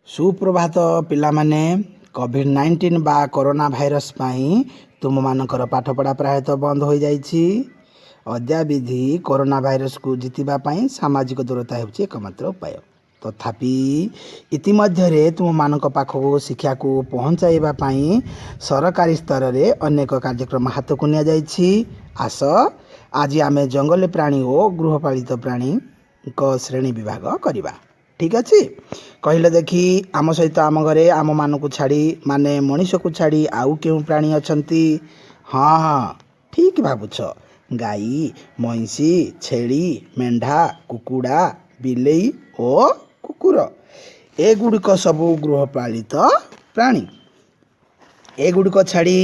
ସୁପ୍ରଭାତ ପିଲାମାନେ। କୋଭିଡ଼-19 ବା corona virus ପାଇଁ ତୁମମାନଙ୍କର ପାଠପଢ଼ା ପ୍ରାୟତଃ ବନ୍ଦ ହୋଇଯାଇଛି। ଅଦ୍ୟାବଧି କରୋନା ଭାଇରସକୁ ଜିତିବା ପାଇଁ ସାମାଜିକ ଦୂରତା ହେଉଛି ଏକମାତ୍ର ଉପାୟ। ତଥାପି ଇତିମଧ୍ୟରେ ତୁମମାନଙ୍କ ପାଖକୁ ଶିକ୍ଷାକୁ ପହଞ୍ଚାଇବା ପାଇଁ ସରକାରୀ ସ୍ତରରେ ଅନେକ କାର୍ଯ୍ୟକ୍ରମ ହାତକୁ ନିଆଯାଇଛି। ଆସ, ଆଜି ଆମେ ଜଙ୍ଗଲୀ ପ୍ରାଣୀ ଓ ଗୃହପାଳିତ ପ୍ରାଣୀଙ୍କ ଶ୍ରେଣୀ ବିଭାଗ କରିବା। ଠିକ୍ ଅଛି? କହିଲେ ଦେଖି, ଆମ ସହିତ ଆମ ଘରେ ଆମମାନଙ୍କୁ ଛାଡ଼ି, ମାନେ ମଣିଷକୁ ଛାଡ଼ି ଆଉ କେଉଁ ପ୍ରାଣୀ ଅଛନ୍ତି? ହଁ, ଠିକ୍ ଭାବୁଛ। ଗାଈ, ମଇଁଷି, ଛେଳି, ମେଣ୍ଢା, କୁକୁଡ଼ା, ବିଲେଇ ଓ କୁକୁର। ଏଗୁଡ଼ିକ ସବୁ ଗୃହପାଳିତ ପ୍ରାଣୀ। ଏଗୁଡ଼ିକ ଛାଡ଼ି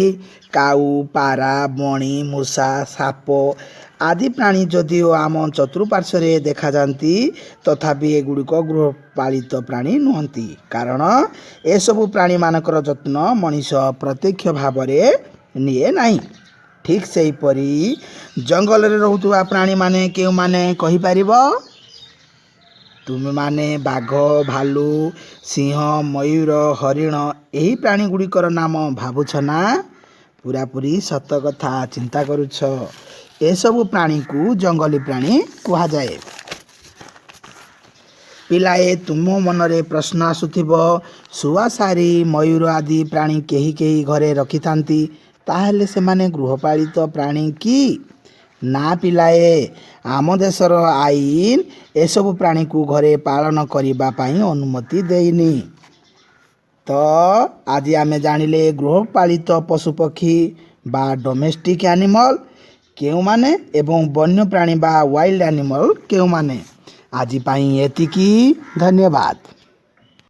କାଉ, ପାରା, ବଣି, ମୂଷା, ସାପ ଆଦି ପ୍ରାଣୀ ଯଦିଓ ଆମ ଚତୁଃପାର୍ଶ୍ୱରେ ଦେଖାଯାଆନ୍ତି, ତଥାପି ଏଗୁଡ଼ିକ ଗୃହପାଳିତ ପ୍ରାଣୀ ନୁହନ୍ତି, କାରଣ ଏସବୁ ପ୍ରାଣୀମାନଙ୍କର ଯତ୍ନ ମଣିଷ ପ୍ରତ୍ୟକ୍ଷ ଭାବରେ ନିଏ ନାହିଁ। ଠିକ୍ ସେହିପରି ଜଙ୍ଗଲରେ ରହୁଥିବା ପ୍ରାଣୀମାନେ କେଉଁମାନେ, କହିପାରିବ? ତୁମେମାନେ ବାଘ, ଭାଲୁ, ସିଂହ, ମୟୂର, ହରିଣ ଏହି ପ୍ରାଣୀଗୁଡ଼ିକର ନାମ ଭାବୁଛ ନା? ପୂରାପୂରି ସତ କଥା ଚିନ୍ତା କରୁଛ। ଏସବୁ ପ୍ରାଣୀକୁ ଜଙ୍ଗଲୀ ପ୍ରାଣୀ କୁହାଯାଏ। ପିଲାଏ, ତୁମ ମନରେ ପ୍ରଶ୍ନ ଆସୁଥିବ, ଶୁଆ, ଶାରୀ, ମୟୂର ଆଦି ପ୍ରାଣୀ କେହି କେହି ଘରେ ରଖିଥାନ୍ତି, ତାହେଲେ ସେମାନେ ଗୃହପାଳିତ ପ୍ରାଣୀ କି? ନା ପିଲାଏ, ଆମ ଦେଶର ଆଇନ ଏସବୁ ପ୍ରାଣୀକୁ ଘରେ ପାଳନ କରିବା ପାଇଁ ଅନୁମତି ଦେଇନି। ତ ଆଜି ଆମେ ଜାଣିଲେ ଗୃହପାଳିତ ପଶୁପକ୍ଷୀ ବା ଡୋମେଷ୍ଟିକ୍ ଆନିମଲ୍ କେଉଁମାନେ ଏବଂ ବନ୍ୟପ୍ରାଣୀ ବା ୱାଇଲ୍ଡ ଆନିମଲ୍ କେଉଁମାନେ। ଆଜି ପାଇଁ ଏତିକି। ଧନ୍ୟବାଦ।